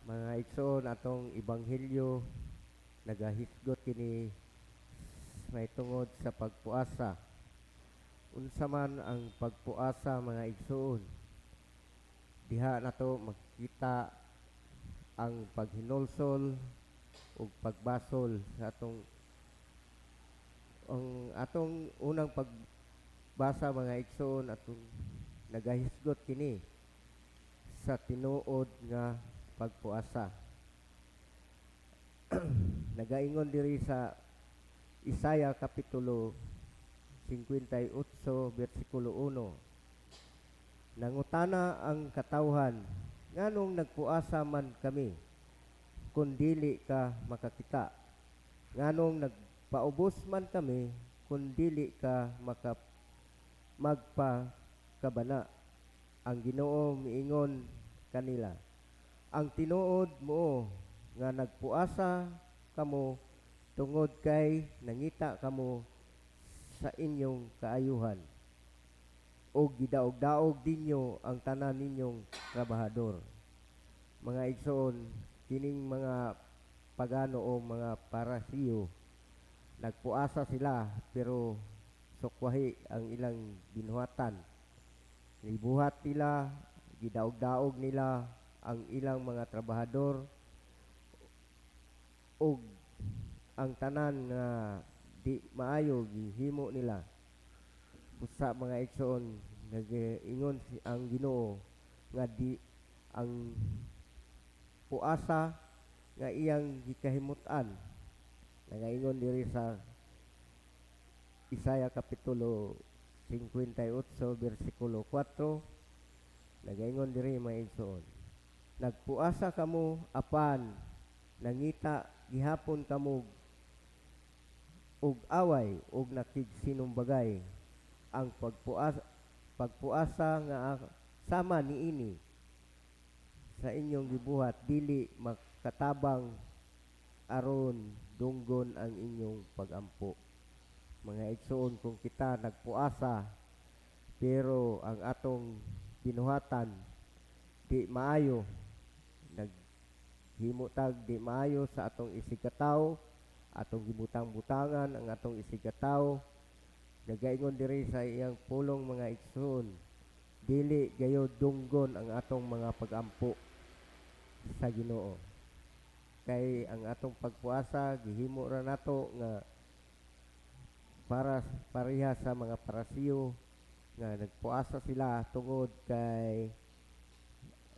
Mga igsoon, atong ebanghelyo nagahisgot kini mahitungod sa pagpuasa. Unsa man ang pagpuasa, mga igsoon? Diha nato makita ang paghinulsol ug pagbasol sa atong ang atong unang pagbasa, mga igsoon, atong nagahisgot kini sa tinuod nga pagpuasa. Nagaingon diri sa Isaiah kapitulo 58 bersikulo 1: "Nangutana ang katawhan, nganong nagpuasa man kami kun dili ka makakita? Nganong nagpaubos man kami kun dili ka magpakabana? Ang Ginoo miingon kanila, ang tinuod mo nga nagpuasa kamo tungod kay nangita kamo sa inyong kaayuhan ug gidaog-daog ninyo ang tanan ninyong trabahador." Mga igsoon, kining mga pagano o mga Parisiyo, nagpuasa sila pero sukwahi ang ilang binuhatan. Gibuhat nila, gidaog-daog nila ang ilang mga trabahador ug ang tanan nga di maayo gihimo nila. Busa, mga igsoon, nag-ingon ang Ginoo nga di ang puasa nga iyang gikahimut-an. Nagaingon diri sa Isaiah kapitulo 58 bersikulo 4, nagaingon diri, mga igsoon, "Nagpuasa kamo apan nangita gihapon kamo og away ug nakigsinumbagay. Ang pagpuasa nga sama niini sa inyong gibuhat dili makatabang aron dunggon ang inyong pagampo." Mga igsoon, kung kita nagpuasa pero ang atong binuhatan di maayo, naghimo tag di maayo sa atong isigkatawo, atong gibutang-butangan ang atong isigkatawo, nagaingon diri sa iyang pulong, mga igsoon, dili gayod dunggon ang atong mga pagampo sa Ginoo. Kay ang atong pagpuasa gihimo ra nato nga para pareha sa mga Parisiyo nga nagpuasa sila tungod kay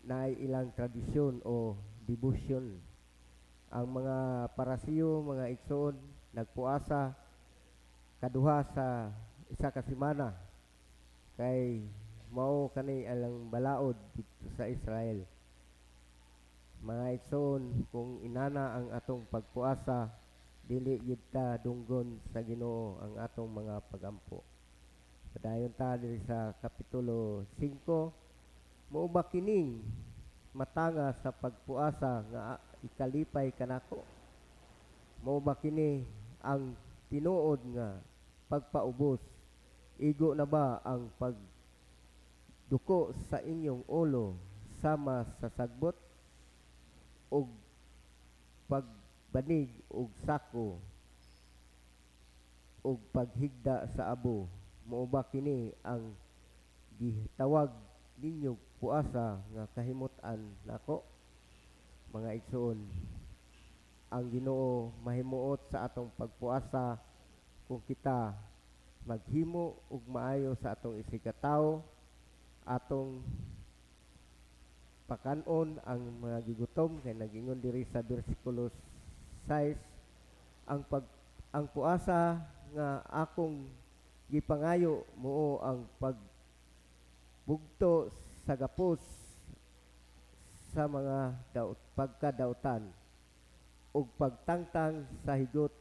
naay ilang tradisyon o devotion. Ang mga Parisiyo, mga igsoon, nagpuasa kaduha sa isa ka semana kay mao kani alang balaod didto sa Israel. Mga igsoon, kung inana ang atong pagpuasa, dili gyud ta dunggon sa Ginoo ang atong mga pagampo. Padayon ta diri sa kapitulo 5. "Mao ba kining matanga sa pagpuasa nga ikalipay kanako? Mao ba kini ang tinuod nga pagpaubos? Igo na ba ang pagduko sa inyong ulo sama sa sagbot ug pagbanig og sako ug paghigda sa abo? Mao ba kini ang gitawag ninyo puasa nga kahimut-an nako?" Mga igsoon, ang Ginoo mahimuot sa atong pagpuasa kung kita maghimo og maayo sa atong isigkatawo, atong pakanon ang mga gigutom, kay nagingon diri sa bersikulo 6, Ang puasa nga akong gipangayo mao ang pagbugto sa gapos sa mga daot, pagkadautan ug pagtangtang sa higot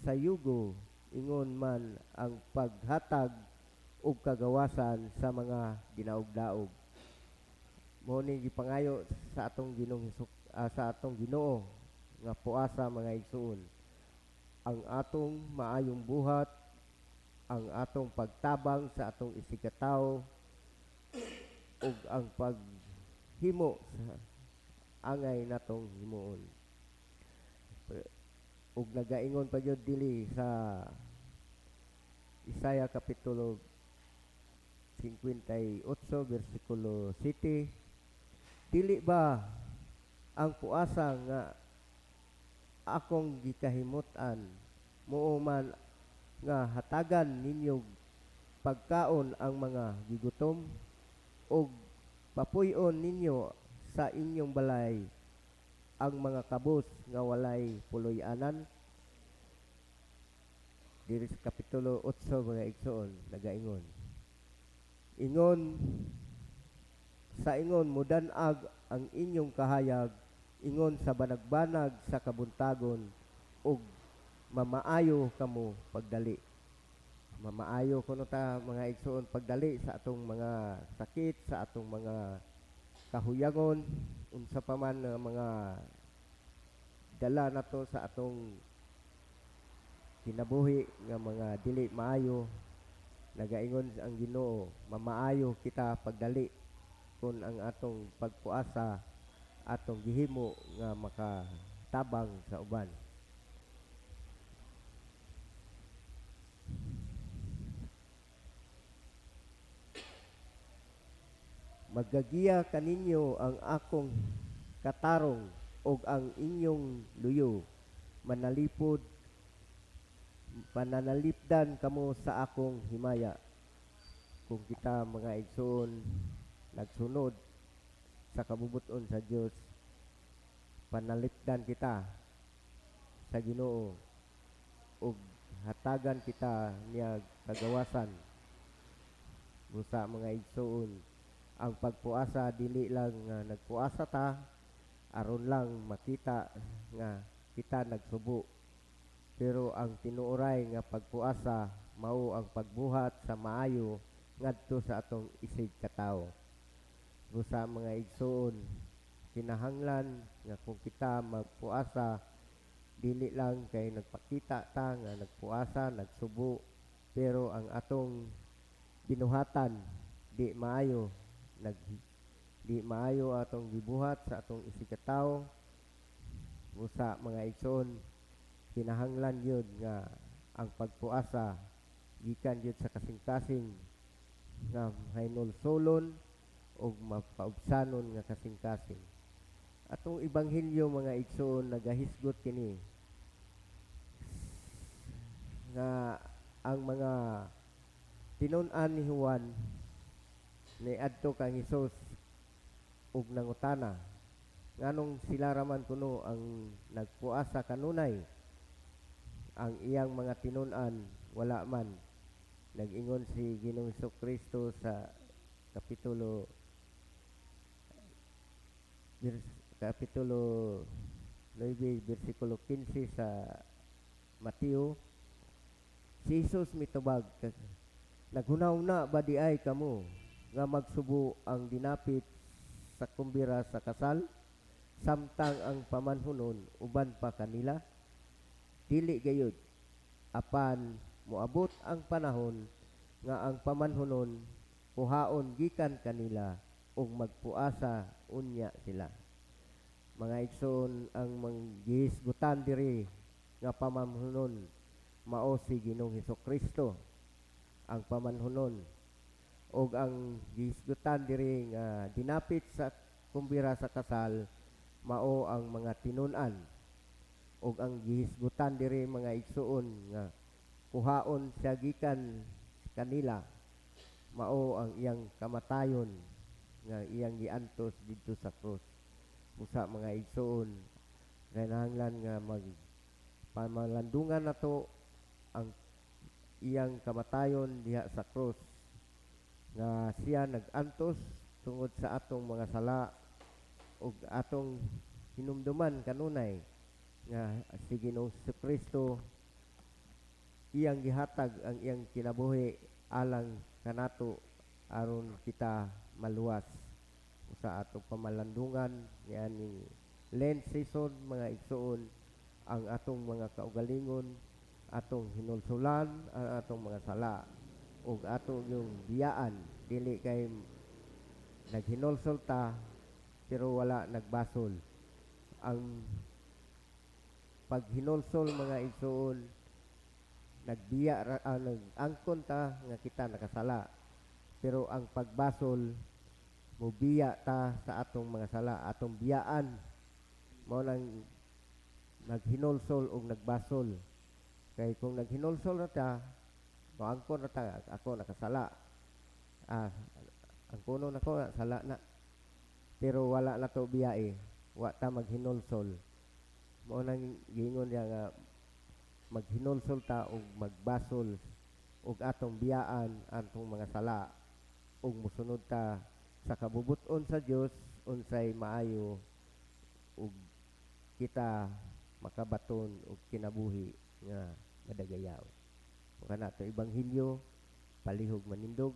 sa yugo, ingon man ang paghatag og kagawasan sa mga ginaugdaog." Mao ni gipangayo sa atong Ginoong sa atong Ginoo nga puasa, mga igsoon. Ang atong maayong buhat, ang atong pagtabang sa atong isigkatawo ug ang paghimo sa angay natong himuon. Ug nagaingon pa gyud dili sa Isaiah kapitulo 58 bersikulo 7, "Dili ba ang puasa nga akong gikahimut-an muo man nga hatagan ninyo pagkaon ang mga gigutom ug papuy-on ninyo sa inyong balay ang mga kabus nga walay puloy-anan?" Diri sa kapitulo 8, mga igsoon, nagaingon, ingon sa ingon mudan-ag ang inyong kahayag ingon sa banagbanag sa kabuntagon ug mamaayo kamo pagdali. Mamaayo kuno ta, mga igsoon, pagdali sa atong mga sakit, sa atong mga kahuyangon, unsa pa man nga mga dala nato sa atong kinabuhi nga mga dili maayo. Nagaingon ang Ginoo, mamaayo kita pagdali kung ang atong pagpuasa atong gihimo nga makatabang sa uban. Magagiya kaninyo ang akong katarong ug ang inyong luyo manalipod, pananalipdan kamo sa akong himaya. Kung kita, mga igsoon, nagsunod sa kabubuton sa Dios, panalipdan kita sa Ginoo ug hatagan kita niya kagawasan. Busa, mga igsoon, ang pagpuasa dili lang nga nagpuasa ta aron lang makita nga kita nagsubo, pero ang tinuoray nga pagpuasa mao ang pagbuhat sa maayo ngadto sa atong isig katawo. Busa, mga igsoon, kinahanglan nga kung kita magpuasa, dili lang kay nagpakita ta nga nagpuasa, nagsubo, pero ang atong binuhatan di maayo, di maayo atong gibuhat sa atong isig katawo. Busa, mga igsoon, kinahanglan yun nga ang pagpuasa gikan yun sa kasing-kasing nga hinulsolon og mapaubsanon nga kasing-kasing. Atong ebanghelyo, mga igsoon, nagahisgot kini nga ang mga tinun-an ni Juan niadto kang Hesus ug nangutana nganong sila raman kuno ang nagpuasa kanunay, ang iyang mga tinun-an wala man. Nag-ingon si Ginoong Kristo sa kapitulo 9 bersikulo 15 sa Mateo. Si Jesus mitubag, "Naghuna-huna ba di ay kamo nga magsubo ang dinapit sa kumbira sa kasal samtang ang pamanhunon uban pa kanila? Dili gayud, apan moabot ang panahon nga ang pamanhunon kuhaon gikan kanila ug magpuasa unya sila." Mga igsoon, ang manggihisgutan diri nga pamanhunon mao si Ginoong Hesukristo ang pamanhunon, ug ang gihisgutan diri nga dinapit sa kumbira sa kasal mao ang mga tinun-an, ug ang gihisgutan diri, mga igsoon, nga kuhaon siya gikan kanila mao ang iyang kamatayon nga iyang giantos didto sa krus. Busa, mga igsoon, kinahanglan nga mag pamalandungan nato ang iyang kamatayon diha sa krus, nga siya nag-antos tungod sa atong mga sala, ug atong hinumduman kanunay nga si Ginoong Kristo iyang gihatag ang iyang kinabuhi alang kanato aron kita maluwas sa atong pamalandungan nianing Lent season, mga igsoon. Ang atong mga kaugalingon atong hinulsulan ang atong mga sala ug ato yung biyaan, dili kay naghinulsol ta pero wala nagbasol. Ang paghinulsol, mga igsoon, nagbiya nag-angkon ta nga kita nakasala. Pero ang pagbasol, mubiya ta sa atong mga sala, atong biyaan. Mao nang naghinulsol og nagbasol. Kay kung naghinulsol na ta, moangkon na ta, ako nakasala. Ang kuno nako sala na. Pero wala na to biyae, wa ta maghinulsol. Mao nang giingon niya nga maghinulsol ta og magbasol og atong biyaan atong mga sala ug mosunod ta sa kabubut-on sa Dios unsay maayo ug kita makabaton og kinabuhi nga madagayaw. Kana to ebanghelyo, palihog manindog.